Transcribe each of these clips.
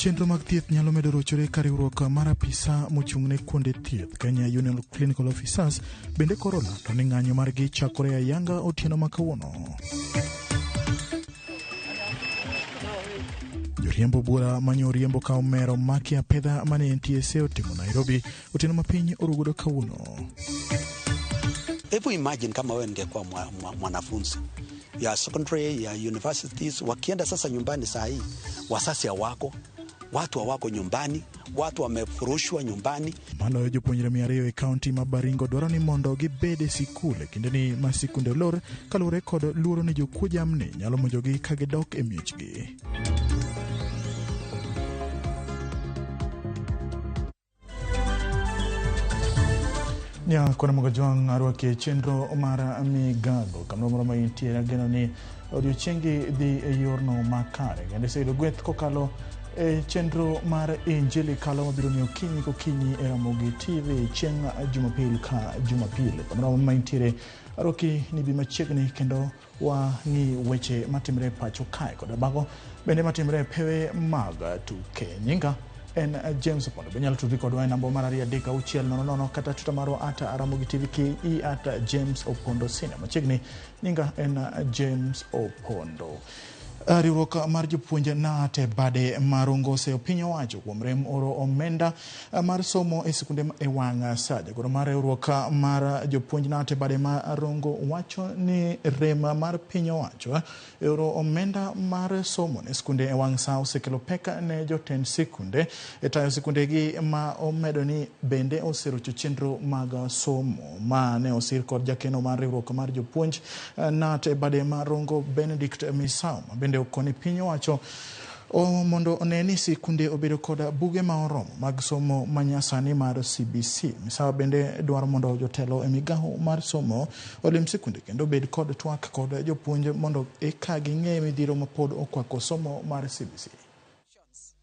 Chenro mag thieth nyalo medo rochore ka riwruok mar apisa mochung' ne kuonde thieth Kenya Union of Clinical Officers bende koro olando ni ng'anyo margi chakore ayanga otieno ma kawuono. Joriembo buora manyo riembo ka omero maki apedha mane NTSA otimo Nairobi otieno ma piny orugodo kawuono. Hebu imagine kama wewe ningekuwa mwanafunzi ya secondary ya universities, wakienda sasa nyumbani saa hii, wasasi hawako, watu hawako nyumbani, watu wamefurushwa nyumbani. Maloyo jopuonjre 200 e kaunti ma Baringo dwaro ni mondo gibed e sikul e kindeni ma sikunde olor kaluwore kod luoro ni jokuo jamni nyalo monjogi ka gidok e miechgi. Nya kona mogo jwang' arwaki e chenro mar migago kamoro moro ma intie ageno ni odiochiengi dhi e yorno makare kendo iseyudo gweth kokalo e chenro mar Injili kalo mabiro ni okinyi kokinyi e Ramogi TV chieng' Jumapil ka Jumapil. Kamoro ma intiere arwaki ni bi machiegni kendo wang'i weche matimre e pacho kae kod mago bende matimre e pewe mag tuke. Nyinga en James Opondo. Be inyalo tudri kodwa e namba mar 23600 kata Twitter marwa at Ramogi TV KE at James Opondo Senior. Machiegni nyinga en James Opondo. Riwruok mar jopuonj KNUT e bade mar Ongose piny owacho kuom rem oro omenda mar somo e sikunde e wang' sa. Jagoro mar riwruok mar jopuonj KNUT e bade mar Rongo wacho ni rem mar piny owacho e oro omenda mar somo ne sikunde e wang' sa osekelo pek ne jotend sikunde e tayo sikundegi ma omedo ni bende oserocho chenro mag somo ma ne osir kod jakeno mar riwruok mar jopuonj KNUT e bade mar Rongo Benedict Misau ma bende okoni piny owacho mondo one ni sikunde obedo kod buge ma oromo mag somo manyasani mar CBC. Misawa bende dwaro mondo jotelo e migawo mar somo olim sikunde kendo obed kod twak kod jopuonj mondo eka ging'e midhiero mapod okwako somo mar CBC.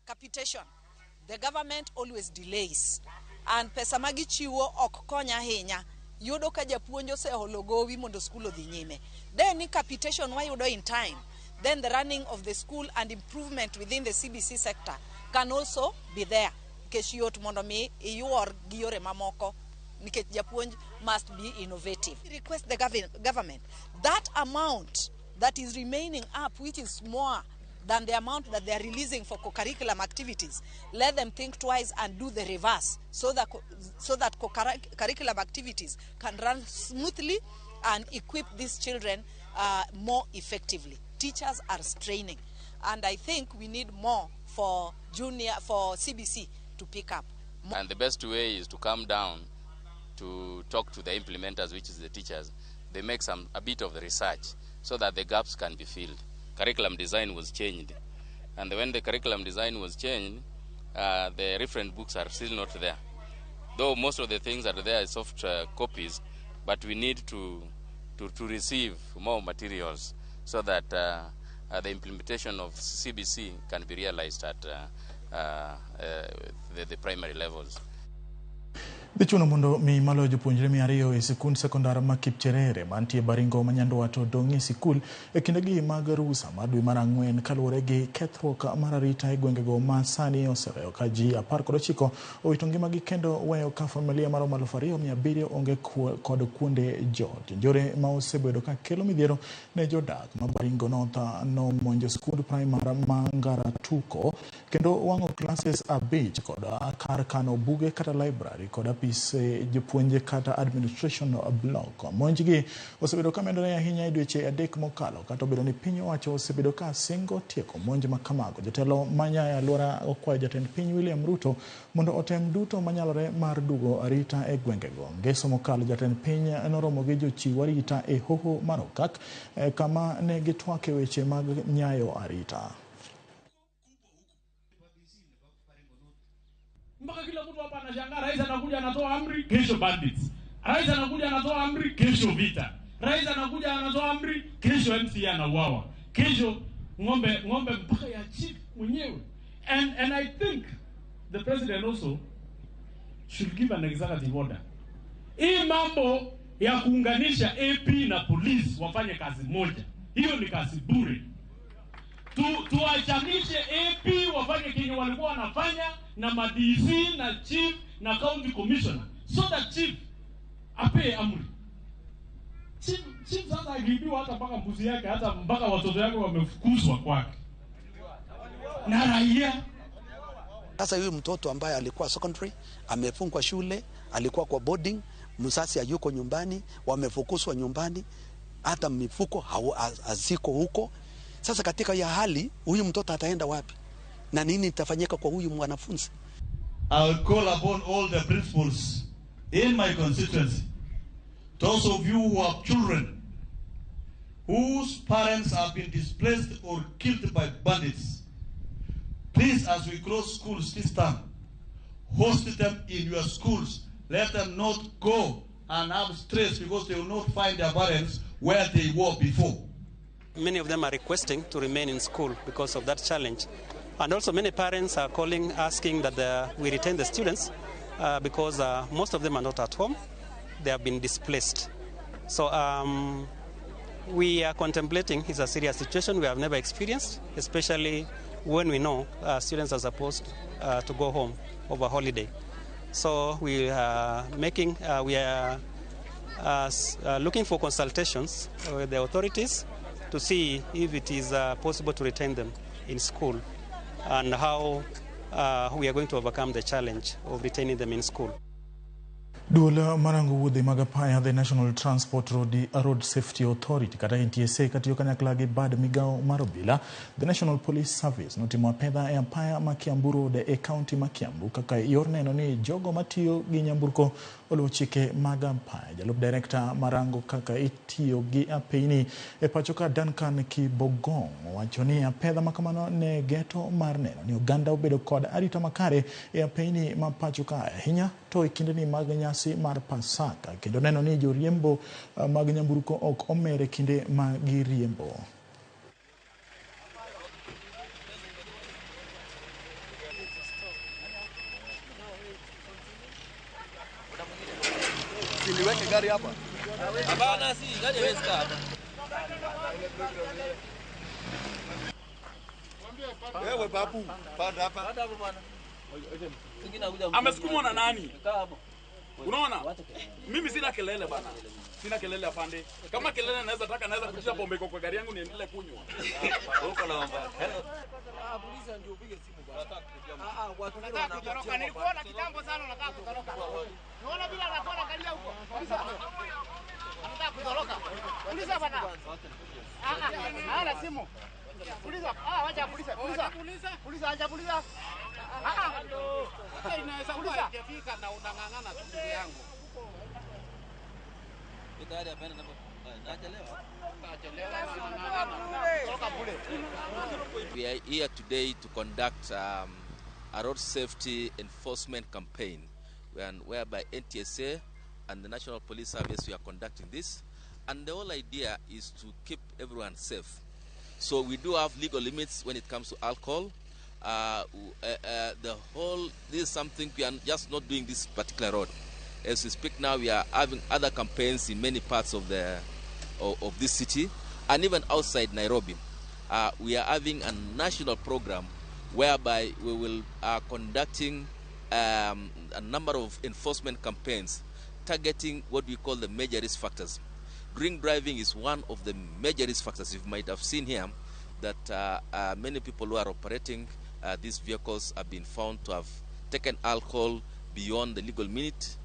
Capitation. The government always delays. And pesa ma gichiwo ok kony ahinya. Yudo ka japuonj oseholo gowi mondo skul odhi nyime. Then ni capitation wayudo in time, then the running of the school and improvement within the CBC sector can also be there. Nikech yot mondo mi iyuor gi yore mamoko nikech japuonj must be innovative. Request the government that amount that is remaining up, which is more than the amount that they are releasing for co-curriculum activities, let them think twice and do the reverse so that co-curriculum activities can run smoothly and equip these children more effectively. Teachers are straining, and I think we need more for CBC to pick up. And the best way is to come down to talk to the implementers, which is the teachers. They make a bit of the research so that the gaps can be filled. Curriculum design was changed, and when the curriculum design was changed, the reference books are still not there. Though most of the things that are there are soft copies, but we need to receive more materials so that the implementation of CBC can be realized at the primary levels. Dhi chuno mondo mi maloyo jopuonjre 200 e sikund sekondar ma Kipcherere mantie Baringo ma Nyandwat odong' e sikul e kindegi mag rusa mar dwe mar 4 kaluwore gi kethruok mar arita e gwengego ma sani oseweyo ka ji 19 owito ngimagi kendo weyo ka familia maromo 2700 onge kod kuonde jot. Jonjore ma osebedo ka kelo midhiero ne jodak ma Baringo North nomonjo sikund primar ma Ngaratuko kendo wang'o classes 5 kod kar kano buge kata library kod apise jopuonje kata administration block. Monjgi osebedo ka medore ahinya e dweche 3 mokalo kata obedo ni piny owacho osebedo ka singo tieko monj ma kamago. Jotelo manya e alwora okwayo jatend piny William Ruto mondo otem duto manyalore mar dugo arita e gwengego. Ngeso mokalo jatend piny noromo gi jochiw arita e hoho mar Okak kama ne gitwake weche mag nyayo arita. Mpaka kila mtu hapa anashangaa, rais anakuja anatoa amri, kesho bandits. Rais anakuja anatoa amri, kesho vita. Rais anakuja anatoa amri, kesho MCA anauawa. Kesho ng'ombe mpaka ya chief mwenyewe. And I think the president also should give an executive order. Hii mambo ya kuunganisha AP na police wafanye kazi moja, hiyo ni kazi bure. Tuachanishe AP wafanye kenye walikuwa wanafanya na ma DC na chief na county commissioner, so that chief apee amri. Chief sasa akiibiwa hata mpaka mbuzi yake, hata mpaka watoto yake wamefukuzwa kwake na raia. Sasa huyu mtoto ambaye alikuwa secondary amefungwa shule, alikuwa kwa boarding, mzazi hayuko nyumbani, wamefukuzwa nyumbani, hata mifuko haziko huko. Sasa katika ya hali huyu mtoto ataenda wapi? Na nini itafanyika kwa huyu mwanafunzi? I'll call upon all the principals in my constituency. Those of you who have children whose parents have been displaced or killed by bandits, please, as we close schools this term, host them in your schools. Let them not go and have stress because they will not find their parents where they were before. Many of them are requesting to remain in school because of that challenge. And also many parents are calling, asking that we retain the students because most of them are not at home. They have been displaced. So we are contemplating, it's a serious situation we have never experienced, especially when we know students are supposed to go home over holiday. So we are making, we are looking for consultations with the authorities to see if it is possible to retain them in school and how we are going to overcome the challenge of retaining them in school. Duol marango wuodhe mag apaya, the National Transport Road Safety Authority kata NTSA katiyo kanyakla gi bad migawo mar obila, the National Police Service notimo apedha e apaya ma Kiambu Road e kaunti ma Kiambu kaka yor neno ni jogo matiyo gi nyamburko oluwo chike mag apaya. Jalup direkta marango kaka itiyo gi apeyni e pacho ka Duncan Kibogong owacho ni apedha makamano ne geto mar neno ni oganda obedo kod arita makare e apeyni ma pacho ka, ahinya to e kindeni mag nyasi mar Pasaka, kendo neno ni joriembo mag nyamburko ok omer e kinde ma giriembo. Siliweke gari hapa. Hapana, si gari haiwezi kaa hapa. Wewe babu, panda hapa. Panda hapo bwana. Amesukumwa na nani? Unaona? Mimi sina kelele bana. Sina kelele afande. Kama kelele naweza taka naweza kutisha pombe kwa gari yangu niendelee kunywa. Huko na mambo. Ah, polisi ndio upige simu bwana. Ah, watu wanataka kutoroka. Nilikuona kitambo sana unataka kutoroka. Unaona bila anakuwa anaangalia huko. Polisi anataka kutoroka. Polisi bwana. Ah, ana simu. Polisi, ah, acha polisi. Polisi. Polisi acha polisi. Ah, inaweza kuwa haijafika na unang'ang'ana tu ndugu yangu. We are here today to conduct a road safety enforcement campaign, whereby NTSA and the National Police Service, we are conducting this. And the whole idea is to keep everyone safe. So we do have legal limits when it comes to alcohol. This is something we are just not doing this particular road. As we speak now, we are having other campaigns in many parts of the of this city, and even outside Nairobi. We are having a national program whereby we will are conducting a number of enforcement campaigns targeting what we call the major risk factors. Drink driving is one of the major risk factors. You might have seen here that many people who are operating these vehicles have been found to have taken alcohol beyond the legal limit.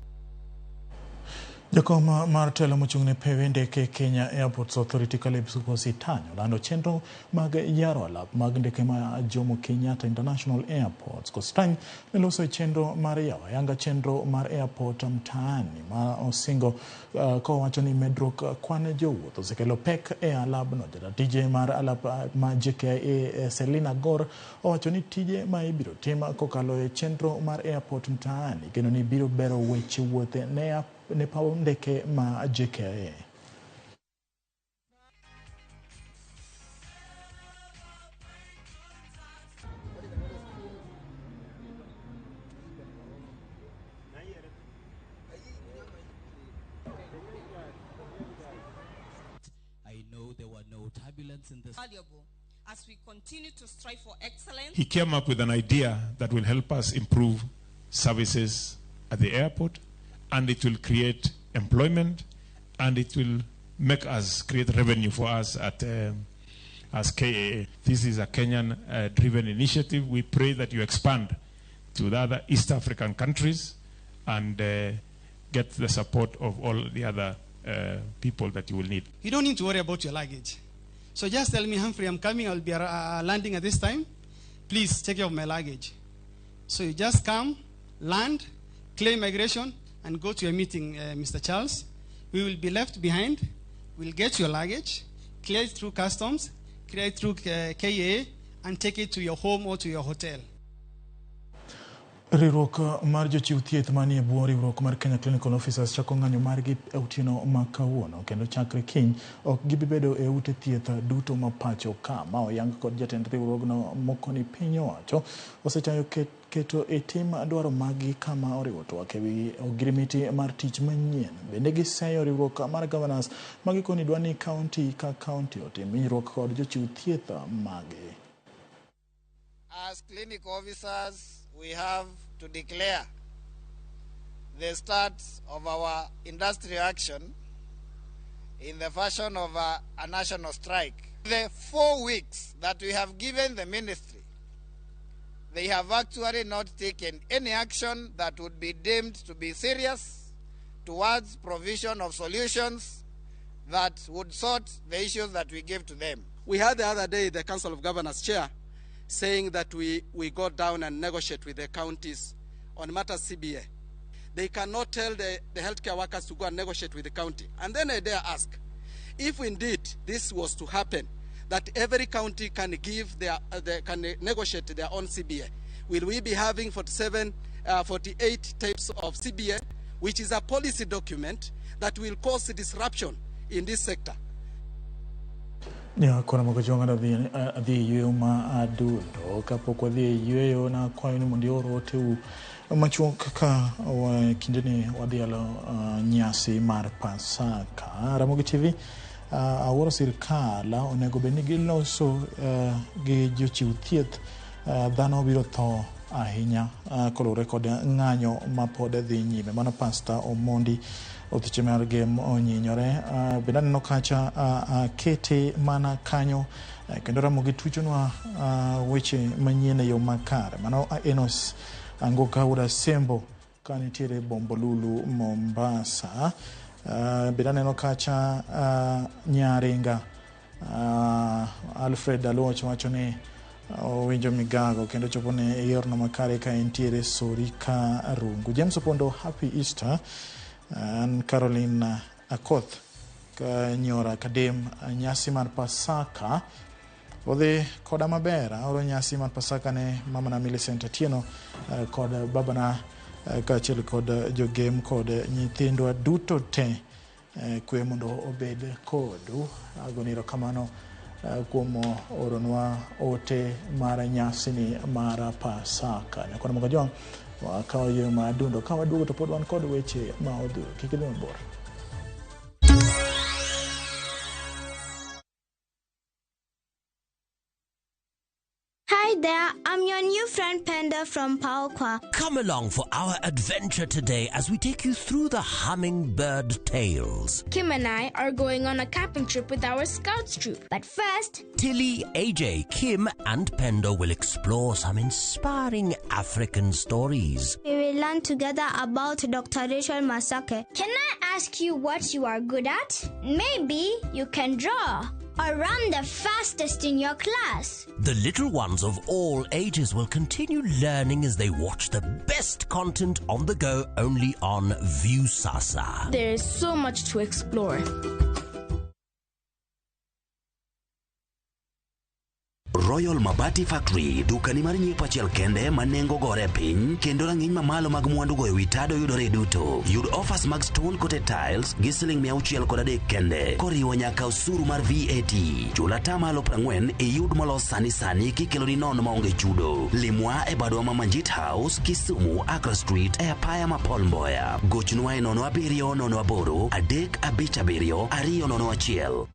Jakom mar telo mochung' ne pewe ndeke Kenya Airports Authority Caleb Kositany olando chenro mag yaro alap mag ndeke ma Jomo Kenyatta International Airports. Kositany ne loso e chenro mar yawo ayanga chenro mar airport mtaani ma osingo kowacho ni medruok kwan jowuoth osekelo pek e alabno. Jatije mar alap ma JKIA Selina Gor owacho ni tije ma ibiro tim kokalo e chenro mar airport mtaani kendo ni biro bero weche wuoth ne paw ndeke ma JKIA. I know there were no turbulence in this. Valuable. As we continue to strive for excellence, He came up with an idea that will help us improve services at the airport, and it will create employment, and it will make us create revenue for us at as KAA. This is a Kenyan-driven initiative. We pray that you expand to the other East African countries and get the support of all the other people that you will need. You don't need to worry about your luggage. So just tell me, Humphrey, I'm coming. I'll be landing at this time. Please take care of my luggage. So you just come, land, claim migration, and go to your meeting, Mr. Charles. We will be left behind. We'll get your luggage, clear it through customs, clear it through KAA, and take it to your home or to your hotel. Riwruok mar jochiw thieth manie bwo riwruok mar Kenya Clinical Officers chako ng'anyo margi e otieno ma kawuono kendo chakre kiny ok gibi bedo e ute thieth duto ma pacho ka ma oyang kod jatend riwruogno mokoni piny owacho osechayo keto e tim dwaro maggi kama oriwo twak ewi ogirimiti mar tich manyien. Bende giseyo riwruok mar governors ma gikoni dwa ni kaunti ka kaunti otim winjruok kod jochiw thieth mage. As clinical officers, we have to declare the start of our industrial action in the fashion of a national strike. The 4 weeks that we have given the ministry, they have actually not taken any action that would be deemed to be serious towards provision of solutions that would sort the issues that we gave to them. We had the other day the Council of Governors chair saying that we go down and negotiate with the counties on matters CBA. They cannot tell the healthcare workers to go and negotiate with the county. And then I dare ask, if indeed this was to happen, that every county can give can negotiate their own CBA, will we be having 48 types of CBA, which is a policy document that will cause disruption in this sector? Ya kora moko jonga adhi yueyo ma adundo kapok wadhi e yueyo na kwayo ni mondo ior oteu machuok ka kindeni wadhialo nyasi mar Pasaka. Ramogi TV awuoro sirkal onego bed ni giloso gi jochiw thieth dhano biro tho ahinya koluwore kod ng'anyo mapod dhi nyime. Mano Pastor Omondi othiche mar Gem onyinyore. Bende aneno kacha kete mana kanyo kendo Ramogi tuchonwa weche manyien e yo makare. Mano Enos Angoka Wuod Asembo ka nitiere Bombolulu Mombasa. Bende aneno kacha Nyaringa Alfred Aluoch wacho ni owinjo migago kendo chopo ne yorno makare ka entiere Sorika Rungu. James Opondo, happy Easter. An Caroline Akoth ka nyora Kadem nyasi mar Pasaka odhi koda maber. Aoro nyasi mar Pasaka ne mamana Millicent Atieno kod babana kaachiel kod jogem kod nyithindwa duto te. Kwe mondo obed kodu. Agoni erokamano kuom oronwa ote mar nyasini mar Pasaka. Nyakwana Mokajwang' wakawo yo ma adundo ka waduogo to pod wan kod weche ma odhuro. Kik idhi mabor. Hi there, I'm your new friend Penda from Palqua. Come along for our adventure today as we take you through the hummingbird tales. Kim and I are going on a camping trip with our scouts troop. But first, Tilly, AJ, Kim and Penda will explore some inspiring African stories. We will learn together about Dr. Rachel Masake. Can I ask you what you are good at? Maybe you can draw or run the fastest in your class. The little ones of all ages will continue learning as they watch the best content on the go only on Viusasa. There is so much to explore. Royal Mabati Factory, dukani mar nyiepo achiel kende ma nengo gore piny kendo rang'iny mamalo mag mwandu go ewi tado yudore duto. Yud offers mag stone coated tiles gi siling 603 kende koriwo nyaka osuru mar VAT. Chul 40% iyud molos sani sani kikeloni nono maonge chudo. Limwa e badwa ma Manjit House, Kisumu, Accra Street e apaya ma Paul Mboya. Gochnwa e 07 08 3 5 7 2 01.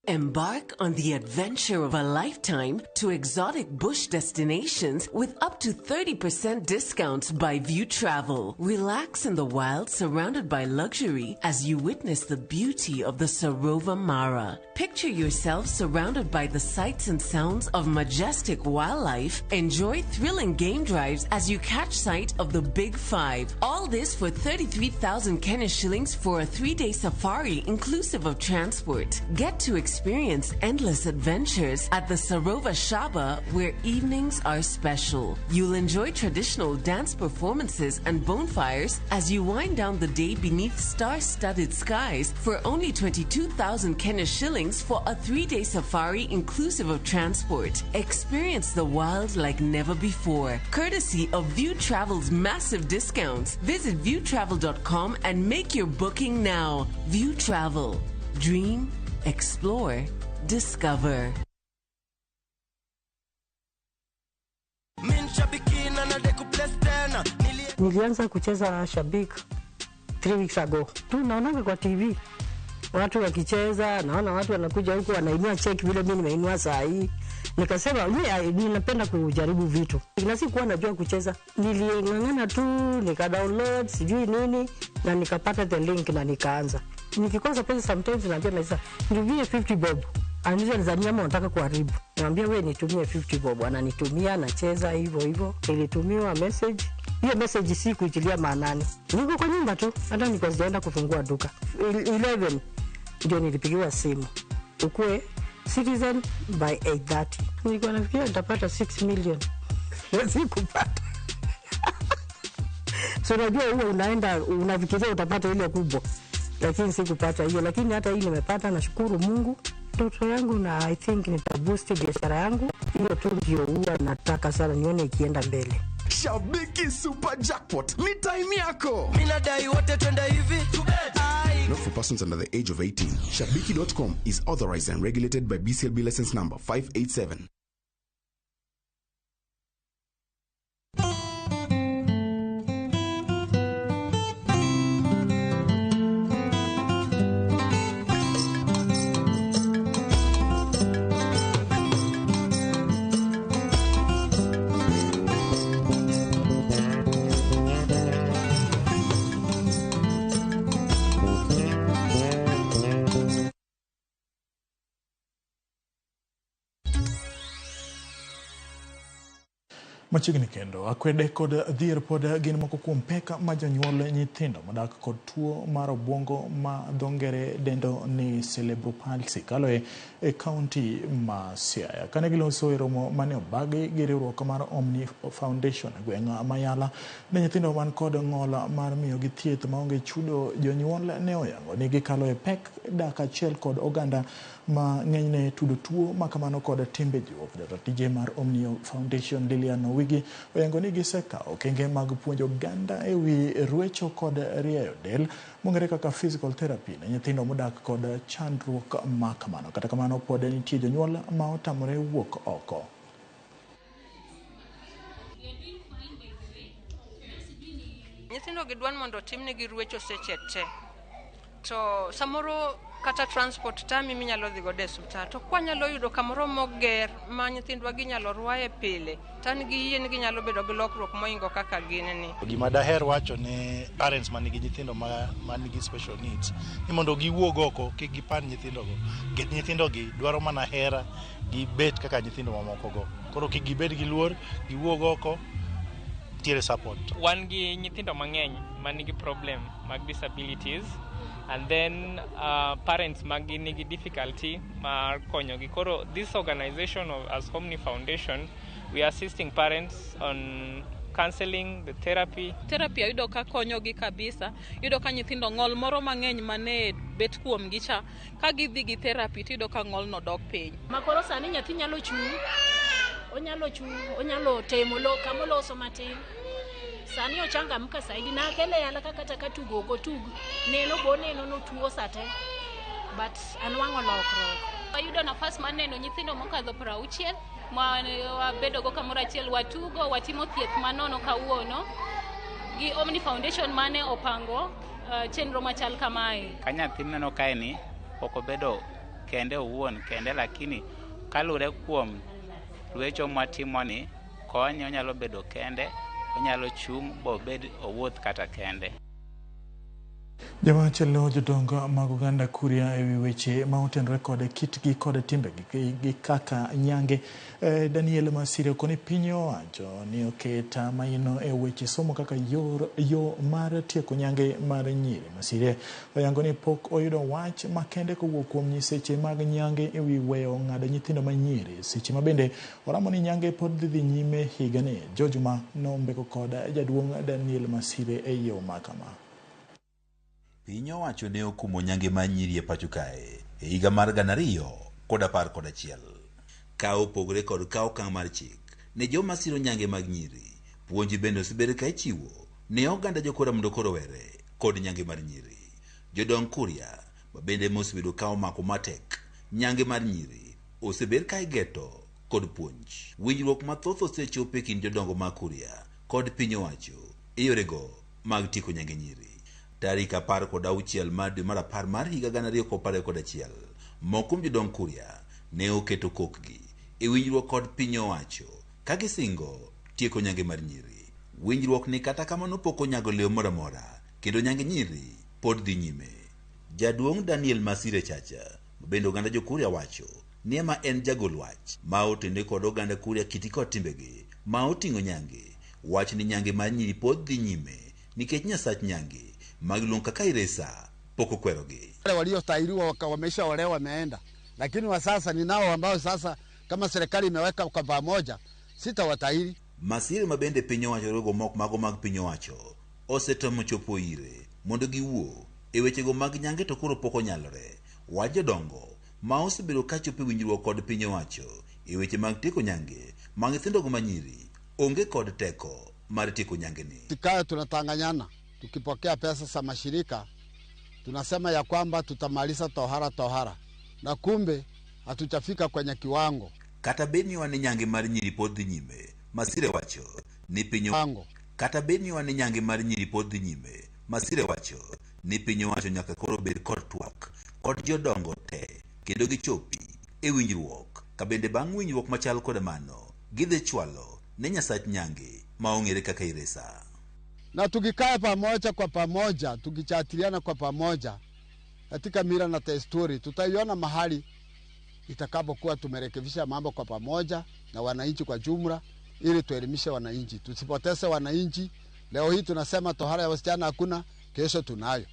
Embark on the adventure of a lifetime to exotic bush destinations with up to 30% discounts by View Travel. Relax in the wild surrounded by luxury as you witness the beauty of the Sarova Mara. Picture yourself surrounded by the sights and sounds of majestic wildlife. Enjoy thrilling game drives as you catch sight of the Big Five. All this for 33,000 Kenya shillings for a 3-day safari inclusive of transport. Get to experience endless adventures at the Sarova Shaba, where evenings are special. You'll enjoy traditional dance performances and bonfires as you wind down the day beneath star-studded skies for only 22,000 Kenya shillings for a 3-day safari inclusive of transport. Experience the wild like never before, courtesy of View Travel's massive discounts. Visit viewtravel.com and make your booking now. View Travel. Dream, explore, discover. Nilianza kucheza Shabik 3 weeks ago. Tu naonanga kwa TV watu wakicheza, naona watu wanakuja huku wanainua check vile mimi nimeinua saa hii. Nikasema mimi ninapenda kujaribu vitu. Na sikuwa najua kucheza. Niling'ang'ana tu, nika download sijui nini na nikapata the link na nikaanza. Nikikosa pesa sometimes naambia maisha, nitumie 50 bob. Ananiuliza nizania ama unataka kuharibu. Niambia wewe nitumie 50 bob. Ananitumia, nacheza hivyo hivyo. Nilitumiwa message. Hiyo message si kuitilia maanani. Niko kwa nyumba tu, hata nilikuwa sijaenda kufungua duka. 11 ndio nilipigiwa simu. Ukue Citizen by 8:30. Nilikuwa nafikiria nitapata 6 million. Sikupata. So unajua huwa unaenda unafikiria utapata ile kubwa. Lakini sikupata hiyo, lakini hata hii nimepata, nashukuru Mungu. Ndoto yangu na I think nitaboost biashara yangu. Hiyo tu ndio huwa nataka sana nione ikienda mbele. Shabiki Super Jackpot ni time yako. Mimi nadai wote twende hivi. Not for persons under the age of 18. Shabiki.com is authorized and regulated by BCLB license number 587. Machiegni kendo akwede kod dhier pod gin moko kuom pek ma jonyuol nyithindo modak kod tuo mar obwongo ma dho ngere dendo ni cerebral palsy kaloe e kaunti ma Siaya. Kane giloso e romo mane obagi gi riwruok mar Omni Foundation e gweng' Mayala ne nyithindo man kod ng'ol mar miyogi thieth maonge chudo, jonyuol ne oyango ni gikalo e pek dak achiel kod oganda ma ng'enyne tudo tuo makamano kod timbe juok. Jatije mar Omni Foundation Lilian Owigi oyango ni gisekawo okenge mag puonjo oganda e wi rwecho kod rieyo del mong'ere kaka physical therapy ne nyithindo modak kod chandruok makamano. Kata kamano pod nitie jonyuol ma otamore wuok oko. Nyithindo gi dwan mondo otimnegi rwecho seche te, to samoro kata transport tami minyalo dhi godo e osiptal, to kwanyalo yudo kamoro moger ma nyithindwa ginyalo rwaye pile, to an gi yie ni ginyalo bedo gi lokruok moingo kaka gin ni. Gima daher wacho ne parents manigi nyithindo ma nigi special needs ni mondo giwuog oko, kik gipand nyithindogo. Nikech nyithindogi dwaro mana hera, gibet kaka nyithindo mamoko go. Koro kik gibed gi luor, giwuog oko, nitiere support. Wan gi nyithindo mang'eny manigi problem mag disabilities, and then parents magi nigi difficulty mar konyogi. Koro this organization of as Omni Foundation, we are assisting parents on counseling, the therapy. Therapy ayudo ka konyogi kabisa. Yudo ka nyithindo ng'ol moro mang'eny mane bet kuomgi cha, ka gidhi gi therapy tiyudo ka ng'ol no dok piny. Makoro sani nyathi nyalo chung', onyalo chung', onyalo temo kamoloso matin. Sani ochangamka saidi na akele yala kata ka tugo ok otug, neno bo neno notuo sate, but anwang'o lokruok. Wayudo nafas mar neno nyithindo mokadho 60 ma wabedogo kamoro achiel, watugo, watimo thieth manono kawuono gi Omni Foundation mane opango chenro machal kamae. Ka nyathi mineno kae ni pok obedo kende owuon kende, lakini kalure kuom rwecho mwatimoni konye, onyalo bedo kende, onyalo chung' bobed owuoth kata kende. Jawach lo jodongo mag oganda Kuria ewi weche ma otenore kod kitgi kod timbegi gi kaka nyange. Daniel Masire okoni piny owacho ni oket maino e weche somo kaka yo mar tieko nyange mar nyiri. Masire oyango ni pok oyudo wach makende kowuok kuom nyiseche mag nyange ewi weyo ng'ado nyithindo manyiri. Seche ma bende oramo ni nyange pod dhi nyime higani. George Ma nombeko kod jaduong' Daniel Masire e yo makama. Piny owacho ne okumo nyange mar nyiri e pacho kae e higa mar 2011. Ka opogore kod kawo okang' mar chik ne joma siro nyange mag nyiri, puonj bende osebedo ka ichiwo ne oganda jokora mondo koro owere kod nyange mar nyiri. Jodong Kuria ma bende mosebedo ka omako matek nyange mar nyiri osebed ka igeto kod puonj. Winjruok mathoth osechopo e kind jodongo mag Kuria kod piny owacho e yorego mag tieko nyange nyiri. Tarik 16 mar dwe mar 10 mar higa 2021, moko kuom jodong Kuria ne oketo kokgi e winjruok kod piny owacho ka gisingo tieko nyange mar nyiri. Winjruok ni kata kamano pok onyago leo moro amora kendo nyange nyiri pod dhi nyime. Jaduong' Daniel Masire Chacha ma bende oganda jo Kuria wacho ni ema en jagol wach ma otende kod oganda Kuria kiti kod timbegi ma oting'o nyange, wach ni nyange mar nyiri pod dhi nyime nikech Nyasach nyange magiluongo kaka Iresa pok okwerogi. Wale waliostahiliwa wameshaolewa wameenda, lakini wa sasa ninao ambao sasa kama serikali imeweka kwa pamoja sitawatahiri. Masire ma bende piny owacho riwruoge moko mago mag piny owacho osetemo chopo ire mondo giwuo e wechego mag nyange to koro pok onyalore. Wach jodongo ma osebedo ka chopo e winjruok kod piny owacho e weche mag tieko nyange mag nyithindogo manyiri onge kod teko mar tieko nyange ni. Tukae tunatanganyana, tukipokea pesa za mashirika tunasema ya kwamba tutamaliza tohara tohara, na kumbe hatujafika kwenye kiwango. Kata bed ni wan nyange mar nyiri pod dhi nyime, Masire wacho ni piny wango. Kata bed ni wan nyange mar nyiri pod dhi nyime, Masire wacho ni piny owacho nyaka koro bed kod twak kod jodongo te kendo gichopi e winjruok. Ka bende bang' winjruok machal kod mano gidhi chwalo ne Nyasach nyange ma ong'ere kaka Iresa. Na tukikaa pamoja kwa pamoja, tukijadiliana kwa pamoja katika mila na desturi, tutaiona mahali itakapokuwa tumerekebisha mambo kwa pamoja na wananchi kwa jumla, ili tuelimishe wananchi, tusipoteze wananchi. Leo hii tunasema tohara ya wasichana hakuna, kesho tunayo,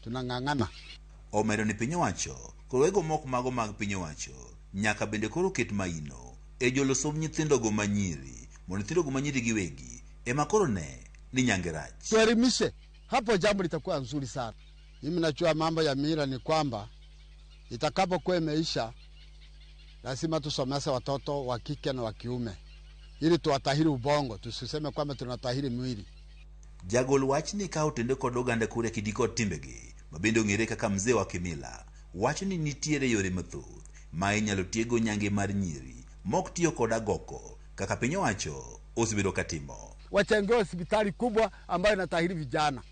tunang'ang'ana. Omedo ni piny owacho koro moko mago mag piny owacho nyaka bende koro ket maino e jolo somb nyithindogo manyiri mondo nyithindogo manyiri giwegi ema koro ne ni nyange rach. Tuelimishe, hapo jambo litakuwa nzuri sana. Mimi najua mambo ya mila ni kwamba itakapokuwa imeisha, lazima tusomese watoto wa kike na wa kiume ili tuwatahiri ubongo, tusiseme kwamba tunatahiri mwili. Jagol wach ni ka otende kod oganda Kuria kidi kod timbegi ma bende ong'ere kaka mzee wa kimila wacho ni nitiere yore mathoth ma inyalo tiego nyange mar nyiri mok tiyo kod agoko kaka piny owacho osebedo katimo. Wajengewe hospitali kubwa ambayo inatahiri vijana,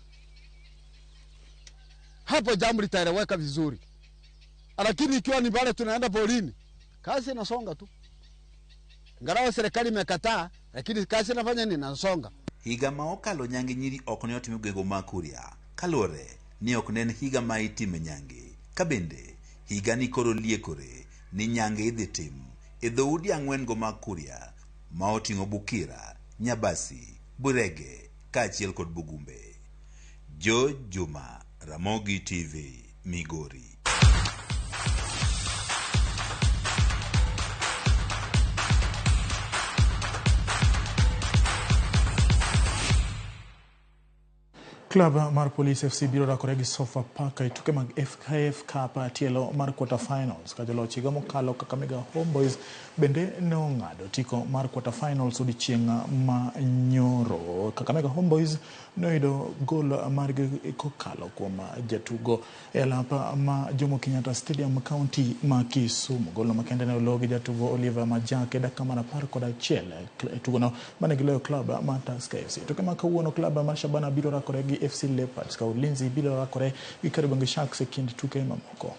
hapo jambo litaeleweka vizuri. Lakini ikiwa ni pale tunaenda polini, kazi inasonga tu. Ingawa serikali imekataa, lakini kazi inafanya nini? Inasonga. Higa ma okalo nyange nyiri ok ne otim e gwenge mag Kuria kaluwore ni ok ne en higa ma itime nyange. Ka bende higa ni koro liekore ni nyange idhi tim e dhoudi ang'wen go mag Kuria ma oting'o Bukira, Nyabasi, Burege kaachiel kod Bugumbe. George Juma, Ramogi TV, Migori. Club mar Police FC biro rakore gi Sofapaka e tuke mag FKF Cup tielo mar quarter finals ka joloch higa mokalo Kakamega Homeboys bende nong'ado otiko mar quarter finals odiechieng' ma nyoro. Kakamega Homeboys noyudo gol margi kokalo kuom jatugo e alap ma Jomo Kenyatta Stadium, county ma Kisumu. Golno makende ne olo gi jatugo Oliver Majak e dakika mar 11 e tugono mane giloyo club mar Tusker FC. Tuke ma kawuono club mar Shabana biro rakore gi FC Leopards ka Ulinzi biro rakore gi Kariobangi Sharks e kind tuke mamoko.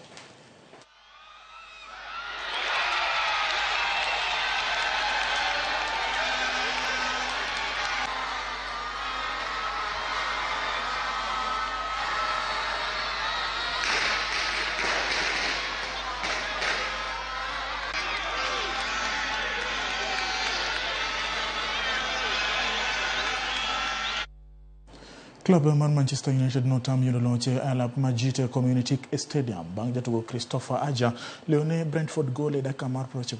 Klab mar Manchester United notam yudo loch e alap mar Gtech Community Stadium bang' jatugo Christopher Aja leone Brentford gol e dakika mar 90.